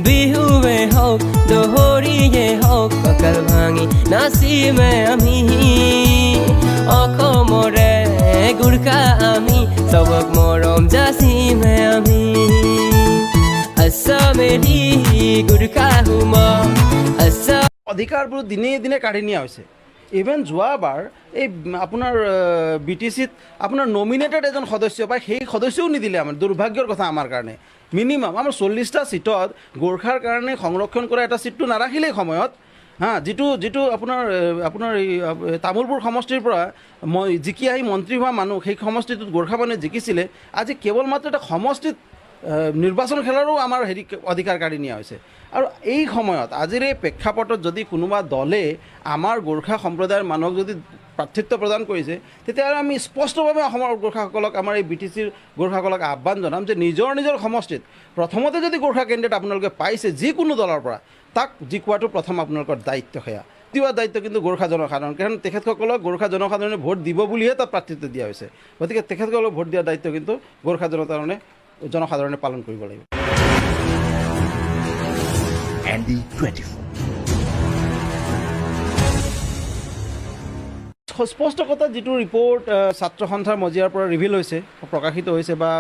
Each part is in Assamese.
বিহুৱে হওক, দহৰিয়ে হওক, কঁকাল ভাঙি নাচিমে আমি। অসমৰে গোৰ্খা আমি, চবক মৰম যাচিমে আমি। আছামেৰি গোৰ্খা হুম আছাম। অধিকাৰবোৰ দিনে দিনে কাঢ়ি নিয়া হৈছে। ইভেন যোৱাবাৰ এই আপোনাৰ বিটিচিত আপোনাৰ নমিনেটেড এজন সদস্য পায়, সেই সদস্যও নিদিলে। আমাৰ দুৰ্ভাগ্যৰ কথা, আমাৰ কাৰণে মিনিমাম আমাৰ 40টা ছিটত গোৰ্খাৰ কাৰণে সংৰক্ষণ কৰা এটা ছিটটো নাৰাখিলেই সময়ত। হা, যিটো যিটো আপোনাৰ আপোনাৰ এই তামোলপুৰ সমষ্টিৰ পৰা মই জিকি আহি মন্ত্ৰী হোৱা মানুহ, সেই সমষ্টিটোত গোৰ্খা মানুহে জিকিছিলে। আজি কেৱল মাত্ৰ এটা সমষ্টিত নিৰ্বাচন খেলাৰো আমাৰ হেৰি অধিকাৰ কাঢ়ি নিয়া হৈছে। আৰু এই সময়ত, আজিৰ এই প্ৰেক্ষাপটত যদি কোনোবা দলে আমাৰ গোৰ্খা সম্প্ৰদায়ৰ মানুহক যদি প্ৰাৰ্থিত্ব প্ৰদান কৰিছে, তেতিয়াহ'লে আমি স্পষ্টভাৱে অসমৰ গোৰ্খাসকলক, আমাৰ এই বিটিচিৰ গোৰ্খাসকলক আহ্বান জনাম যে নিজৰ নিজৰ সমষ্টিত প্ৰথমতে যদি গোৰ্খা কেণ্ডিডেট আপোনালোকে পাইছে যিকোনো দলৰ পৰা, তাক জিকোৱাটো প্ৰথম আপোনালোকৰ দায়িত্ব। সেয়া দিয়াৰ দায়িত্ব কিন্তু গোৰ্খা জনসাধাৰণ, কাৰণ তেখেতসকলক গোৰ্খা জনসাধাৰণে ভোট দিব বুলিহে তাত প্ৰাৰ্থিত্ব দিয়া হৈছে। গতিকে তেখেতসকলক ভোট দিয়াৰ দায়িত্ব কিন্তু গোৰ্খা জনসাধাৰণে পালন কৰিব লাগিব। ND24. স্পষ্ট কথা, যিটো ৰিপৰ্ট ছাত্ৰ সন্থাৰ মজিয়াৰ পৰা ৰিভিল হৈছে, প্ৰকাশিত হৈছে বা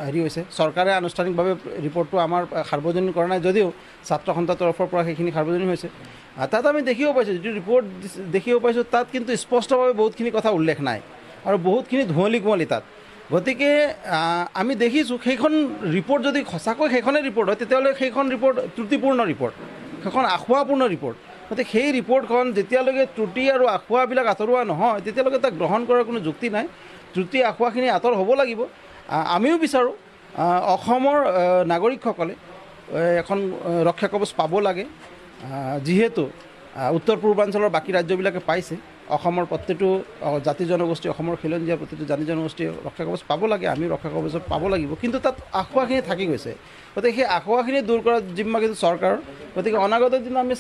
হেৰি হৈছে, চৰকাৰে আনুষ্ঠানিকভাৱে ৰিপৰ্টটো আমাৰ সাৰ্বজনীন কৰা নাই যদিও ছাত্ৰ সন্থাৰ তৰফৰ পৰা সেইখিনি সাৰ্বজনীন হৈছে। তাত আমি দেখিব পাইছোঁ, যিটো ৰিপৰ্ট দেখিব পাইছোঁ, তাত কিন্তু স্পষ্টভাৱে বহুতখিনি কথা উল্লেখ নাই আৰু বহুতখিনি ধুঁৱলি কুঁৱলী তাত। গতিকে আমি দেখিছোঁ, সেইখন ৰিপৰ্ট যদি সঁচাকৈ সেইখনেই ৰিপৰ্ট হয়, তেতিয়াহ'লে সেইখন ৰিপৰ্ট ত্ৰুটিপূৰ্ণ ৰিপৰ্ট, সেইখন আসোঁৱাপূৰ্ণ ৰিপৰ্ট। গতিকে সেই ৰিপৰ্টখন যেতিয়ালৈকে ত্ৰুটি আৰু আসোঁৱাবিলাক আঁতৰোৱা নহয়, তেতিয়ালৈকে তাক গ্ৰহণ কৰাৰ কোনো যুক্তি নাই। ত্ৰুটি আসোঁৱাখিনি আঁতৰ হ'ব লাগিব। আমিও বিচাৰোঁ, অসমৰ নাগৰিকসকলে এখন ৰক্ষা কৱচ পাব লাগে। যিহেতু উত্তৰ পূৰ্বাঞ্চলৰ বাকী ৰাজ্যবিলাকে পাইছে, অসমৰ প্ৰতিটো জাতি জনগোষ্ঠী, অসমৰ খিলঞ্জীয়া প্ৰতিটো জাতি জনগোষ্ঠীয়ে ৰক্ষা কৱচ পাব লাগে, আমিও ৰক্ষা কৱচ পাব লাগিব। কিন্তু তাত আসোঁৱাখিনি থাকি গৈছে। গতিকে সেই আসোঁৱাখিনি দূৰ কৰাৰ জিম্মা কিন্তু চৰকাৰৰ। গতিকে অনাগত দিনত আমি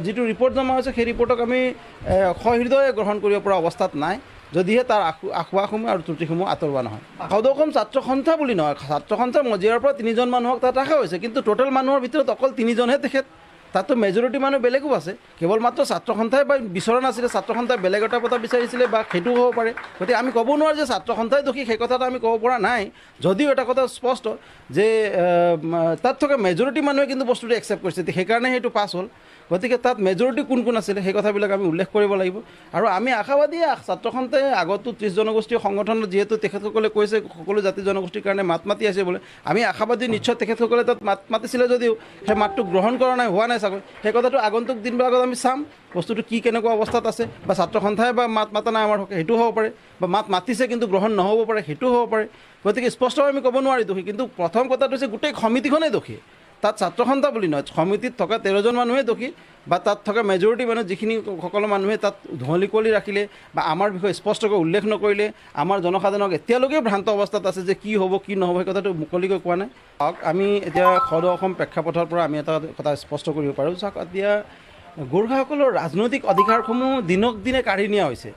যিটো ৰিপৰ্ট জমা হৈছে, সেই ৰিপৰ্টক আমি সহৃদয়ে গ্ৰহণ কৰিব পৰা অৱস্থাত নাই, যদিহে তাৰ আসোঁৱাসমূহ আৰু ত্ৰুটিসমূহ আঁতৰোৱা নহয়। সদৌ অসম ছাত্ৰ সন্থা বুলি নহয়, ছাত্ৰ সন্থাৰ মজিয়াৰ পৰা তিনিজন মানুহক তাত ৰখা হৈছে, কিন্তু টোটেল মানুহৰ ভিতৰত অকল তিনিজনহে তেখেত, তাততো মেজৰিটি মানুহ বেলেগো আছে। কেৱল মাত্ৰ ছাত্ৰ সন্থাই বা বিচৰা নাছিলে, ছাত্ৰ সন্থাই বেলেগ এটা কথা বিচাৰিছিলে বা সেইটোও হ'ব পাৰে। গতিকে আমি ক'ব নোৱাৰোঁ যে ছাত্ৰ সন্থাই দোষী, সেই কথাটো আমি ক'ব পৰা নাই। যদিও এটা কথা স্পষ্ট যে তাত থকা মেজৰিটি মানুহে কিন্তু বস্তুটো একচেপ্ট কৰিছে, সেইকাৰণে সেইটো পাছ হ'ল। গতিকে তাত মেজৰিটি কোন কোন আছিলে, সেই কথাবিলাক আমি উল্লেখ কৰিব লাগিব। আৰু আমি আশাবাদী, ছাত্ৰ সন্থাই আগতো 30 জনগোষ্ঠীয় সংগঠনত যিহেতু তেখেতসকলে কৈছে সকলো জাতি জনগোষ্ঠীৰ কাৰণে মাত মাতি আছে বোলে, আমি আশাবাদী নিশ্চয় তেখেতসকলে তাত মাত মাতিছিলে যদিও সেই মাতটো গ্ৰহণ কৰা নাই, হোৱা নাই চাগৈ। সেই কথাটো আগন্তুক দিনবিলাকত আমি চাম বস্তুটো কি কেনেকুৱা অৱস্থাত আছে, বা ছাত্ৰ সন্থাই বা মাত মাতা নাই আমাৰ হকে, সেইটোও হ'ব পাৰে, বা মাত মাতিছে কিন্তু গ্ৰহণ নহ'ব পাৰে, সেইটোও হ'ব পাৰে। গতিকে স্পষ্টভাৱে আমি ক'ব নোৱাৰি দোষী, কিন্তু প্ৰথম কথাটো হৈছে গোটেই সমিতিখনেই দোষী। তাত ছাত্ৰ সন্থা বুলি নহয়, সমিতিত থকা 13জন মানুহে দোষী, বা তাত থকা মেজৰিটি মানুহ যিখিনি সকলো মানুহে তাত ধুঁৱলি কুঁৱলী ৰাখিলে বা আমাৰ বিষয়ে স্পষ্টকৈ উল্লেখ নকৰিলে, আমাৰ জনসাধাৰণক এতিয়ালৈকে ভ্ৰান্ত অৱস্থাত আছে যে কি হ'ব কি নহ'ব, সেই কথাটো মুকলিকৈ কোৱা নাই। চাওক, আমি এতিয়া সদৌ অসম প্ৰেক্ষাপটৰ পৰা আমি এটা কথা স্পষ্ট কৰিব পাৰোঁ। চাওক, এতিয়া গোৰ্খাসকলৰ ৰাজনৈতিক অধিকাৰসমূহ দিনক দিনে কাঢ়ি নিয়া হৈছে।